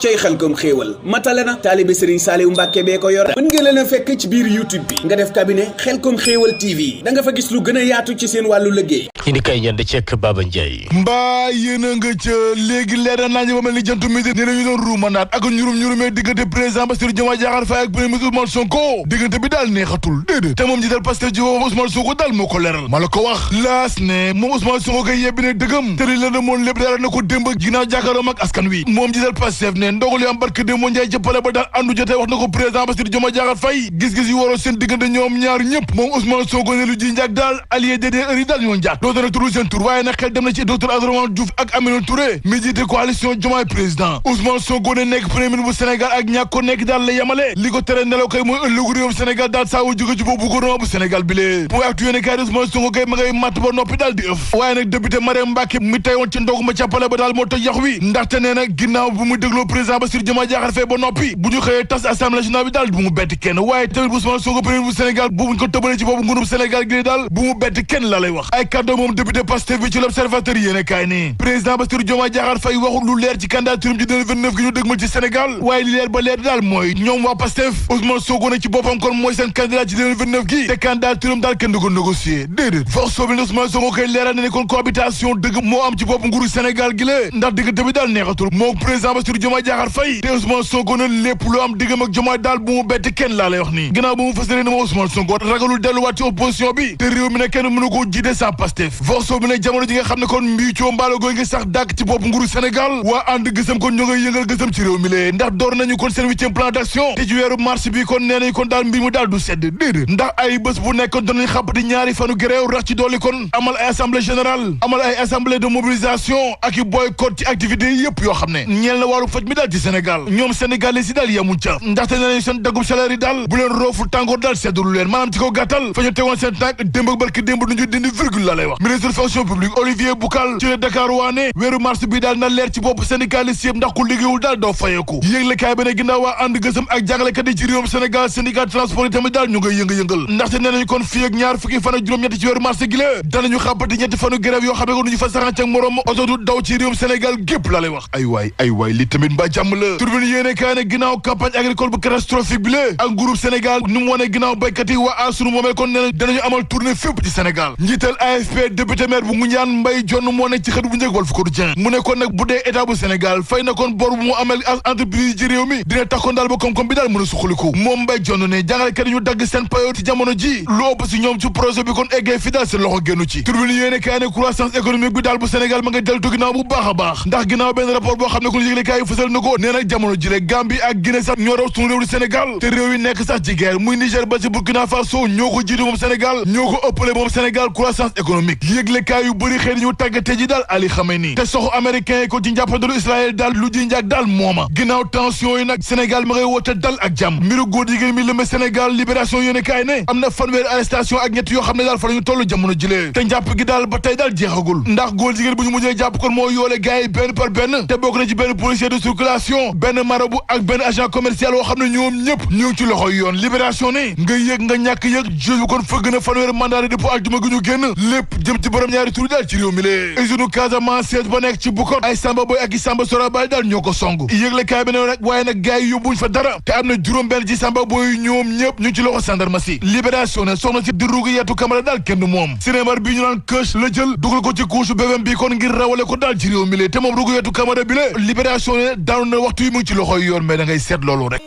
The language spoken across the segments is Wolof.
cey Xelcom xéewal matale na taalibe Serigne Saliou Mbacke bee ko yor mën ngeen leen a fekk ci biir YouTube bi nga def cabinet Xelcom xéewal TV da nga fa gis lu gën a yaatu ci seen wàllu liggéey indi kay ñand cek Baba Ndiaye mbaa yéen a nga ca léegi leer na nañu ba mel ni jantu midi ni lañu doon ruumanaat ak ñurum-ñurumee diggante président Bassirou Diomaye Diakhar Faye ak premier ministre Ousmane Sonko diggante bi daal neexatul déedéet te moom jiital Pastef ji woo Ousmane Sonko daal moo ko leeral ma la ko wax laas ne moom Ousmane Sonko koy yebbi ne dëggam te li la na moon lépp dara na ko démb ginnaaw jàkkaarloo ak askan wi moom jiital Pastef ne ndogal yu am barke de moo njaay jëppale ba daal andu jotee wax na ko président Bassirou Diomaye Diakhar Faye gis-gis yu waroo seen diggante ñoom ñaar ñëpp moom Ousmane Sonko ne lu ji njaag daal allié DDR yi daal ñoo njaag dootu na turu seen tur waaye nag xel dem na ci docteur Abdourahmane Diouf ak Aminata Touré mi jiite coalition Diomaye président Ousmane Sonko ne nekk premier ministre bu Sénégal ak ñàkk ko nekk daal la yemale li ko tere nelaw kay mooy ëllëgu réewum Sénégal daal saa wu jóge ci boobu gouvernement bu Sénégal bi lee mooy actu yéene kaay Ousmane Sonko kay ma ngay matt ba noppi daal di ëf waaye nag député Mariam Mbacké mi tey woon ci ndogu ma càppale ba daal moo toj yax wi ndaxte nee na ginnaaw bu mu dégloo président Bassirou Diomaye Diakhar Faye ba noppi bu ñu xëyee tas assemblée nationale bi daal bu mu bett kenn waaye tamit Ousmane Sonko premier bu Sénégal bu buñ ko tëbalee ci boobu nguurub Sénégal gi daal bu mu bett kenn la lay wax ay kàddu moom député Pastef bi ci l'Observateur yéene kaay nii président Bassirou Diomaye Diakhar Faye waxul lu leer ci candidature ci 2029 gi ñu dëgmal ci Sénégal waaye li leer ba leer daal mooy ñoom waa Pastef Ousmane Sonko ne ci boppam kon mooy seen candidat ci 2029 gi te candidature daal kenn du ko négocier déedéet force bi Ousmane Sonko koy leeral ne kon cohabitation dëgg moo am ci bopp nguuru Sénégal gi la ndax diggante bi daal neexatul moo président Bassirou Diomaye Diakhar Faye te Ousmane Sonko ne lépp lu am diggam ak Diomaye daal bu mu bett kenn laa lay wax nii ginnaaw bu mu fësale ne ma Ousmane Sonko ragalul delluwaat ci opposition bi te réew mi ne kenn mënu koo jiite sans Pastef force bi ne jamono ji nga xam ne kon mbiicoo mbaalo gooy ngi sax dàkk ci bopp nguuru Sénégal waa ànd gësam kon ñoo ngay yëngal gësam ci réew mi lee ndax door nañu kon seen 8e plan d'action te ci weeru mars bi kon nee nañu kon daal mbir mu daal du sedd déedéet ndax ay bés bu nekkoon danañ xàppati ñaari fanu gréew rax ci dooli kon amal ay assemblée générale amal ay assemblée de mobilisation ak i boycott ci activités yi yëpp yoo xam ne ñeel na wàllu faj mi daal ci Sénégal ñoom sénégalais si daal yemuñ ca ndaxte nee nañu seen daggum salaire yi daal bu leen rooful tàngoor daal seddulu leen maanaam ci ko gàttal fa ñu tegoon seen tànk démb ak barki démb duñu dindi virgule la lay wax ministre fonction publique Olivier Boucal ci le Dakar waane weeru mars bi daal na leer ci bopp syndicaliste yëpp ndax ku liggéeyul daal doo fayeeku yéegle kaay ba ne ginnaaw waa ànd gësam ak jàngalekat yi ci réewum Sénégal syndicat transport yi tamit daal ñu ngay yëngal ndaxte nee nañu kon fii ak ñaar fukki fan ak juróom-ñetti ci weeru mars gi la danañu xàppati ñetti fanu grève yoo xam ne ko duñu fa saxan ak morom oto du daw ci réewum Sénégal gépp la lay wax ay waay li tamit mbaa jàmm la turbine yéene kaay ne ginnaaw campagne agricole bu catastrophique bi la ak groupe Sénégal ni mu wane ginnaaw béykat yi waa asunu moomee kon nee na danañu amal tournée fépp ci Sénégal njiital AFP député maire bu Ngoundiane Mbaye Jonn moo nekk ci xët bu njëkk Walf Quotidien mu ne kon nag bu dee état bu Sénégal fay na kon bor bu mu amel entreprise ci réew mi dina tax kon daal ba koom-koom bi daal mën a suqaliku moom Mbaye Jonn ne jàngalekat yi ñu dagg seen payoor ci jamono ji lu ëpp si ñoom ci projet bi kon eggee fi daal seen loxo génnu ci turbine yéene kaay ne croissance économique bi daal bu Sénégal ma nga deltu ginnaaw bu baax a baax ndax ginnaaw benn rapport boo xam ne kon yëgle kaay fësal na ko nee na jamono ji rek Gambie ak Guinée sax ñoo raw suñu réew di Sénégal te réew yi nekk sax ci guerre muy Niger ba ci Burkina Faso ñoo ko jiitu moom Sénégal ñoo ko ëppale moom Sénégal croissance économique yëgle kaay yu bëri xëy ñu tàggate ji daal Ali Khamenei te soxu américain yi ko ci njàppandalu Israël daal lu ji njaag daal mooma ginnaaw tension yi nag Sénégal ma ngay woote dal ak jàmm mbiru góor jigéen mi lëmbe Sénégal libération yéene kaay ne am na fanweeri arrestation ak ñett yoo xam ne daal fa lañu toll jamono jilee te njàpp gi daal ba tey daal jeexagul ndax góor jigéen bu ñu mujjee jàpp kon moo yoole gars yi benn par benn te bokk na ci benn policier de circulation benn marabout ak benn agent commercial woo xam ne ñoom ñëpp ñu ngi ci loxoy yoon libération ne nga yëg nga ñàkk yëg juge kon fëgg na fanweeri mandat de dépôt ak juma gi ñu génn lépp jëm ci borom ñaari tur daal ci réew mi lee usine Casamance seet ba nekk ci Bukot ay Samba Boy ak i Samba Sorabal daal ñoo ko song yëgle kaay bi ne nag waaye nag gars yi yóbbuñ fa dara te am na juróom benn ci Samba Boy ñoom ñëpp ñu ngi ci loxo gendarmerie libération ne soxna si di rugi yetu Camara daal kenn moom cinéma bi ñu naan këch la jël dugal ko ci couche bébém bi kon ngir rawale ko daal ci réew mi lee te moom rugi yetu Camara bi la libération ne daanu na waxtu yi mu ngi ci loxoy yoon mais da ngay seet loolu rek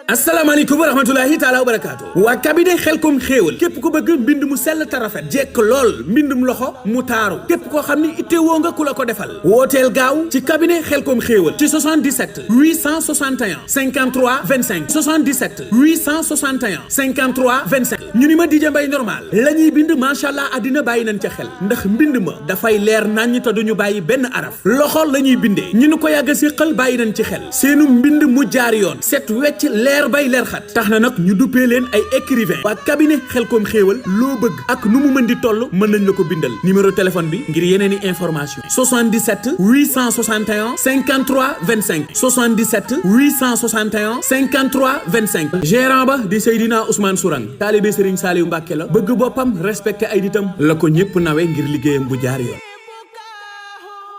asalaamaaleykum wa rahmatulahi taala wa barakaatu waa cabinet Xelcom xéewal képp ku bëgg mbind mu sell te rafet jekk lool mbindum loxo mu taaru képp koo xam ni ittewoo nga ku la ko defal wooteel gaaw ci cabinet Xelcom xéewal ci 77 861 53 25 77 861 53 25 ñu ni ma DJ Mbaye normal la ñuy bind macha allah àddina bàyyi nañ ca xel ndax mbind ma dafay leer naññ te duñu bàyyi benn araf loxo la ñuy bindee ñu ni ko yàgg si xel bàyyi nañ ci xel seenu mbind mu jaar yoon set wecc leer bay leer xat tax na nag ñu duppee leen ay écrivain waa cabinet Xelcom xéewal loo bëgg ak nu mu mën di toll mën nañ la ko bindal numéro téléphone bi ngir yeneen i information 77 861 53 25 77 861 53 25 gérant ba di Seydina Ousmane Sourang taalibe Serigne Saliou Mbacke la bëgg boppam respecté ay nitam la ko ñëpp nawe ngir liggéeyam bu jaar yoon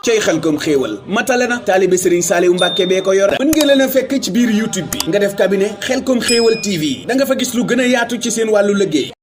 cey Xelcom xéewal matale na taalibe Serigne Saliou Mbacke bee ko yor mën ngeen leen a fekk ci biir YouTube bi nga def cabinet Xelcom xéewal TV da nga fa gis lu gën a yaatu ci seen wàllu liggéey